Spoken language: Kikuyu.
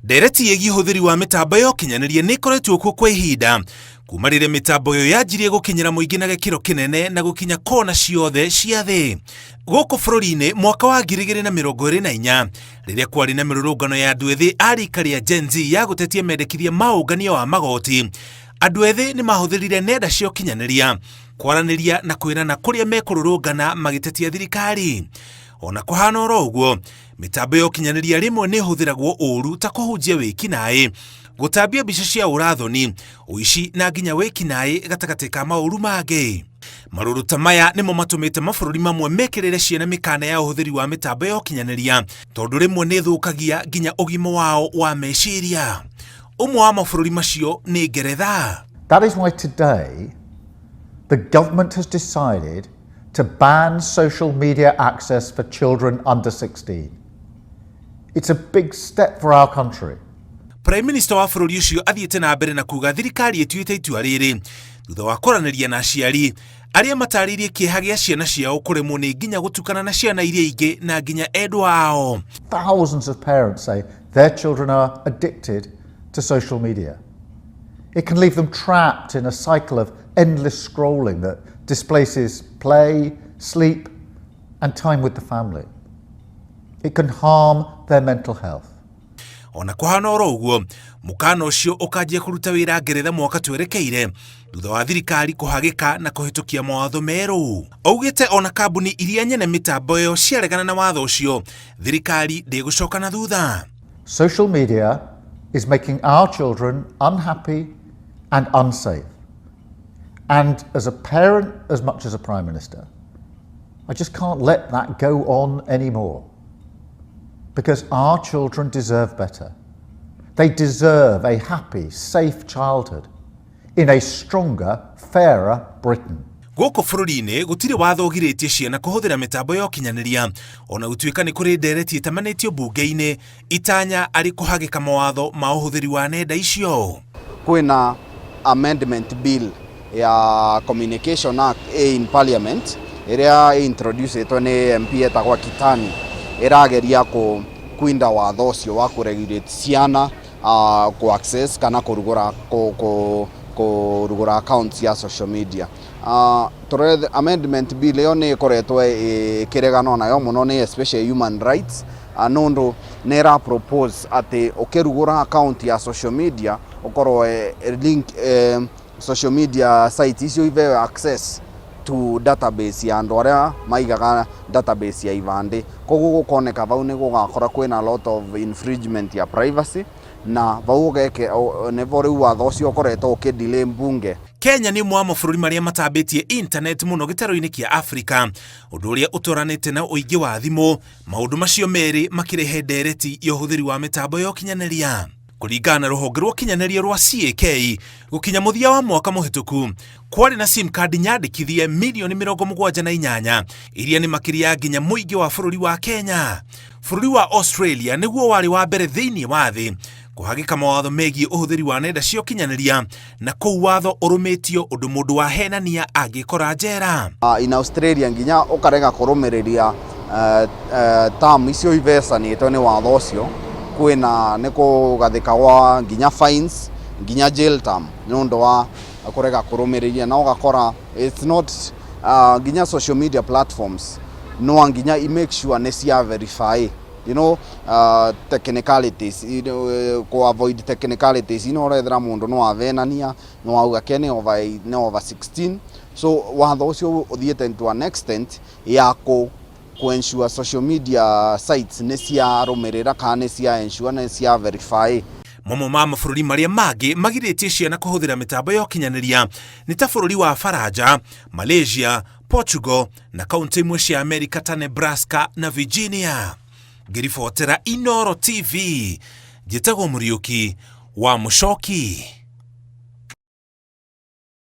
Ndereti ĩgiĩ ũhũthĩri wa mĩtambo ya ũkinyanĩria nĩ ĩkoretwo kuo kwa ihinda kuma rĩrĩa mĩtambo ĩyo yanjirie gũkinyĩra mũingĩ na gĩkĩro kĩnene na gũkinya kona ciothe cia thĩ. Gũkũ bũrũri-inĩ mwaka wa 2024 rĩrĩa kwarĩ na mĩrũrũngano ya andũ ethĩ a rika rĩa Gen Z ya gũtetia mendekithia ma ũngania wa magoti, andũ ethĩ nĩ mahũthĩrire nenda cia ũkinyanĩria kwaranĩria na kwĩrana kũrĩa mekũrũrũngana magĩtetia thirikari. Ona kũhana oro ũguo, Mĩtambo ya ũkinyanĩria rĩmwe nĩ ĩhũthĩragwo ũũru ta kũhunjia wĩkinaĩ, gũtambia mbica cia ũrathoni, ũici na nginya wĩkinaĩ gatagatĩ ka maũru mangĩ. Marũrũ ta maya nĩmo matũmĩte mabũrũri mamwe mekĩrĩre ciana mĩkana ya ũhũthĩri wa mĩtambo ya ũkinyanĩria tondũ rĩmwe nĩ ĩthũkagia nginya ũgima wao wa meciria. Ũmwe wa mabũrũri macio nĩ Ngeretha. That is why today the government has decided to ban social media access for children under 16. It's a big step for our country. Prime Minister wa bũrũri ũcio athiĩte na mbere na kuga thirikari ĩtuĩte itua rĩrĩ thutha wa kwaranĩria na aciari arĩa matarĩirie kĩeha gĩa ciana ciao kũremwo nĩ nginya gũtukana na ciana iria ingĩ na nginya endwa ao. Thousands of parents say their children are addicted to social media. It can leave them trapped in a cycle of endless scrolling that displaces play, sleep, and time with the family. It can harm their mental health. Ona kũhana oro ũguo, mũkana ũcio ũkanjia kũruta wĩra Ngeretha mwaka twerekeire thutha wa thirikari kũhagĩka na kũhĩtũkia mawatho merũ. Augĩte ona kambuni iria nyene mĩtambo ĩyo ciaregana na watho ũcio, thirikari ndĩgũcoka na thutha. Social media is making our children unhappy and unsafe. And as a parent, as much as a Prime Minister, I just can't let that go on anymore. Because our children deserve better. They deserve a happy, safe childhood in a stronger, fairer Britain. Gũkũ bũrũri-inĩ gũtirĩ watho ũgirĩtie ciana kũhũthĩra mĩtambo ya ũkinyanĩria ona gũtuĩka nĩ kũrĩ ndereti ĩtamanĩtio mbunge-inĩ itanya arĩ kũhagĩka mawatho ma ũhũthĩri wa nenda icio. Kwĩna amendment bill ya Communication Act in Parliament ĩrĩa introducetwo nĩ MP etagwo Kitani ĩrageria kũ kwinda watho ũcio wa kũ regulate ciana kũ access kana kũrugũra kũrugũra accounts ya social media. Amendment bill ĩyo nĩ ĩkoretwo ĩkĩreganwo nayo mũno nĩ especially human rights nũndũ nĩ ĩra propose atĩ ũkĩrugũra account ya social media ũkorwo link social media site icio iheo access to database ya andũ arĩa maigaga database ya ibandĩ. Koguo gũkoneka vau nĩ gũgakora kwĩna lot of infringement ya privacy na vau ũgeke nĩvo rĩu watho ũcio ũkoretwo ũkĩ delay mbunge. Kenya nĩ ũmwe wa mabũrũri marĩa matambĩtie internet mũno gĩtarũ-inĩ kĩa Afrika, ũndũ ũrĩa ũtwaranĩte na ũingĩ wa thimũ, maũndũ macio merĩ makĩrehe ndereti ya ũhũthĩri wa mĩtambo ya ũkinyanĩria. Kũringana na rũhonge rwa ũkinyanĩria rwa CAK, gũkinya mũthia wa mwaka mũhĩtũku, kwarĩ na sim card nyandĩkithie mirioni 78 iria nĩ makĩria ya nginya mũingĩ wa bũrũri wa Kenya. Bũrũri wa Australia nĩguo warĩ wa mbere thĩinĩ wa thĩ kũhagĩka mawatho megiĩ ũhũthĩri wa nenda cia ũkinyanĩria na kũu watho ũrũmĩtio ũndũ mũndũ wahenania angĩkora njera. In Australia nginya ũkarega kũrũmĩrĩria term icio ivecanĩtwo nĩ watho ũcio kwĩna nĩ kũgathĩka gwa nginya fines nginya jail term nĩ ũndũ wa kũrega kũrũmĩrĩria na ũgakora it's not nginya social media platforms no nginya i make sure nĩ cia verify technicalities, ku avoid technicalities ũrethera mũndũ no avenania no auga ke nĩ over, nĩ over 16. So watho ũcio ũthiĩte to an extent ya ku ensure social media sites nĩ ciarũmĩrĩra kana nĩ cia ensure nĩ cia verify. Mamwe ma mabũrũri marĩa mangĩ magirĩtie ciana kũhũthĩra mĩtambo ya ũkinyanĩria nĩ ta bũrũri wa Faranja, Malaysia, Portugal na kaunti imwe cia Amerika ta Nebraska na Virginia. Ngĩribotera Inoro TV, njĩtagwo Mũriũki wa Mũcoki.